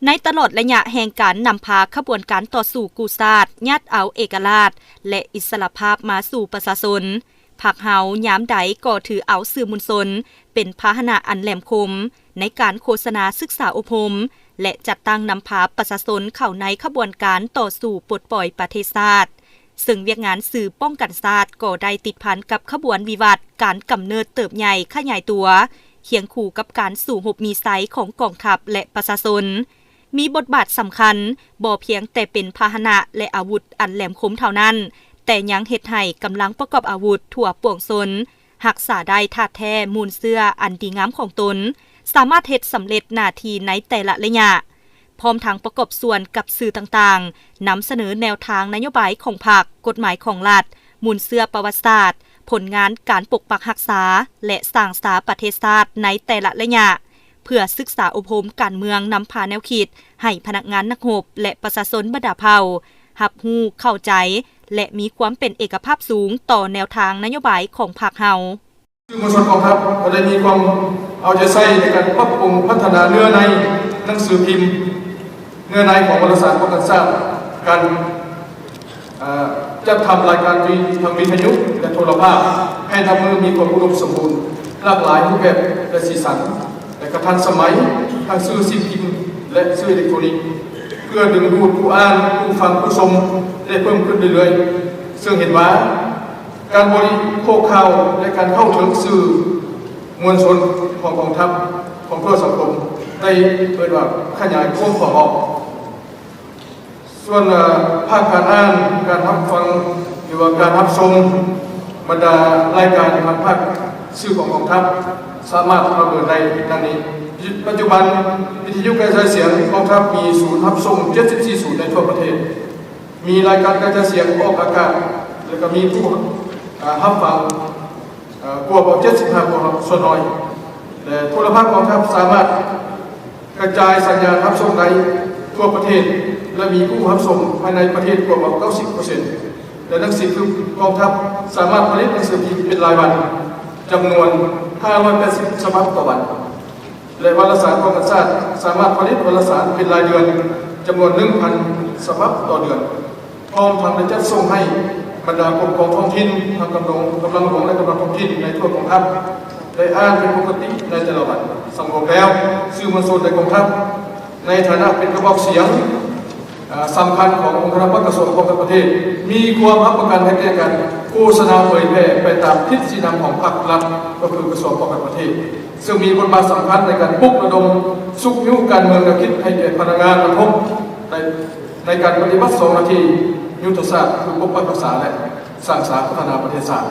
ໃນຕະຫຼອດໄລຍະແຫ່ງການນຳພາຂະບວນການຕໍ່ສູ້ກູ້ຊາດ, ຍາດເອົາເອກະລາດ ແລະ ອິດສະຫຼະພາບມາສູ່ປະຊາຊົນ, ພັກເຮົາຍາມໃດກໍຖືເອົາສື່ມວນຊົນເປັນພາຫະນະອັນແຫຼມຄົມໃນການໂຄສະນາ, ສຶກສາອົບຮົມ ແລະ ຈັດຕັ້ງນຳພາປະຊາຊົນເຂົ້າໃນຂະບວນການຕໍ່ສູ້ປົດປ່ອຍປະເທດຊາດ. ເຊິ່ງວຽກງານສື່ປ້ອງກັນຊາດກໍໄດ້ຕິດພັນກັບຂະບວນວິວັດການກຳເນີດເຕີບໃຫຍ່ຂະຫຍາຍຕົວ, ຄຽງຄູ່ກັບການສູ້ຮົບມີໄຊຂອງກອງທັບ ແລະ ປະຊາຊົນ. ມີບົດບາດສຳຄັນ, ບໍ່ພຽງແຕ່ເປັນພາຫະນະ ແລະ ອາວຸດອັນແຫຼມຄົມເທົ່ານັ້ນ, ແຕ່ຍັງເຮັດໃຫ້ກຳລັງປະກອບອາວຸດທົ່ວປວງຊົນ ຮັກສາໄດ້ທາດແທ້ມູນເຊື້ອອັນດີງາມຂອງຕົນ, ສາມາດເຮັດສຳເລັດໜ້າທີ່ໃນແຕ່ລະໄລຍະ, ພ້ອມທັງປະກອບສ່ວນກັບສື່ຕ່າງໆ, ນຳສະເໜີແນວທາງນະໂຍບາຍຂອງພັກ, ກົດໝາຍຂອງລັດ, ມູນເຊື້ອປະຫວັດສາດ, ຜົນງານການປົກປັກຮັກສາ ແລະ ສ້າງສາປະເທດຊາດໃນແຕ່ລະໄລຍະ, ເພື່ອສຶກສາອົບຮົມການເມືອງ, ນຳພາແນວຄິດໃຫ້ພະນັກງານ, ນັກຮົບ ແລະ ປະຊາຊົນບັນດາເຜົ່າ ຮັບຮູ້ເຂົ້າໃຈ ແລະ ມີຄວາມເປັນເອກະພາບສູງຕໍ່ແນວທາງນະໂຍບາຍຂອງພັກເຮົາ. ສື່ມວນຊົນກອງທັບກໍໄດ້ມີຄວາມເອົາໃຈໃສ່ໃນການປັບປຸງພັດທະນາເນື້ອໃນໜັງສືພິມ, ເນື້ອໃນຂອງວາລະສານປ້ອງກັນຊາດ, ການ ເອີ່ ຈັດທຳລາຍການທາງວິທະຍຸ ແລະ ໂທລະພາບ ໃຫ້ນັບມື້ມີຄວາມອຸດົມສົມບູນ, ຫຼາກຫຼາຍຮູບແບບ ແລະ ສີສັນ ແລະ ກະທັນສະໄໝ ທັງສື່ສິ່ງພິມ ແລະ ສື່ອີເລັກໂທນິກ ເພື່ອດຶງດູດຜູ້ອ່ານ, ຜູ້ຟັງ, ຜູ້ຊົມ ໄດ້ເພີ່ມຂຶ້ນເລື້ອຍໆ, ເຊິ່ງເຫັນວ່າ ການບໍລິໂພກຂ່າວ ແລະ ການເຂົ້າເຖິງສື່ມວນຊົນຂອງກອງທັບ ຂອງທົ່ວສັງຄົມ ໄດ້ເອີ້ນວ່າຂະຫຍາຍກວ້າງຂວາງອອກ. ສ່ວນ ເອີ່ ພາກການອ່ານ, ການຮັບຟັງ ຫຼືວ່າການຮັບຊົມບັນດາລາຍການທາງພາກສື່ຂອງກອງທັບ ສາມາດປະເມີນໄດ້ດັ່ງນີ້. ປັດຈຸບັນ ວິທະຍຸກະຈາຍສຽງກອງທັບມີສູນຮັບສົ່ງເຈັດສິບສີ່ສູນໃນທົ່ວປະເທດ. ມີລາຍການກະຈາຍສຽງອອກອາກາດ ແລະ ກໍມີຜູ້ ເອີ່ ຮັບຟັງ ເອີ່ ກວ່າເຈັດສິບຫ້າສ່ວນຮ້ອຍ ແລະ ໂທລະພາບກອງທັບສາມາດກະຈາຍສັນຍານຮັບຊົມໄດ້ທົ່ວປະເທດ ແລະ ມີຜູ້ຮັບຊົມພາຍໃນປະເທດກວ່າເກົ້າສິບເປີເຊັນ ແລະ ໜັງສືພິມກອງທັບສາມາດຜະລິດໜັງສືພິມເປັນລາຍວັນ ຈຳນວນຫ້າຮ້ອຍແປດສິບສະບັບຕໍ່ວັນ. ແລະ ວາລະສານປ້ອງກັນຊາດສາມາດຜະລິດວາລະສານເປັນລາຍເດືອນ ຈຳນວນໜຶ່ງພັນສະບັບຕໍ່ເດືອນ, ພ້ອມທັງໄດ້ຈັດສົ່ງໃຫ້ບັນດາກົມກອງທ້ອງຖິ່ນ, ທັງກຳລັງ, ກຳລັງຫຼວງ ແລະ ກຳລັງທ້ອງຖິ່ນໃນທົ່ວກອງທັບ ໄດ້ອ່ານເປັນປົກກະຕິໃນແຕ່ລະວັນ. ສຳຮວມແລ້ວ, ສື່ມວນຊົນໃນກອງທັບ ໃນຖານະເປັນກະບອກສຽງ ເອີ່ ສຳຄັນຂອງອົງຄະນະພັກກະຊວງປ້ອງກັນປະເທດ ມີຄວາມຮັບປະກັນໃຫ້ແກ່ການໂຄສະນາເຜີຍແຜ່ໄປຕາມທິດຊີ້ນຳຂອງພັກລັດ ກໍຄືກະຊວງປ້ອງກັນປະເທດ, ເຊິ່ງມີບົດບາດສຳຄັນໃນການປຸກລະດົມຊຸກຍູ້ການເມືອງແນວຄິດໃຫ້ແກ່ພະນັກງານລັດຫົກ ໃນ ໃນການປະຕິບັດສອງໜ້າທີ່ຍຸດທະສາດ ຄືປົກປັກຮັກສາ ແລະ ສ້າງສາພັດທະນາປະເທດຊາດ.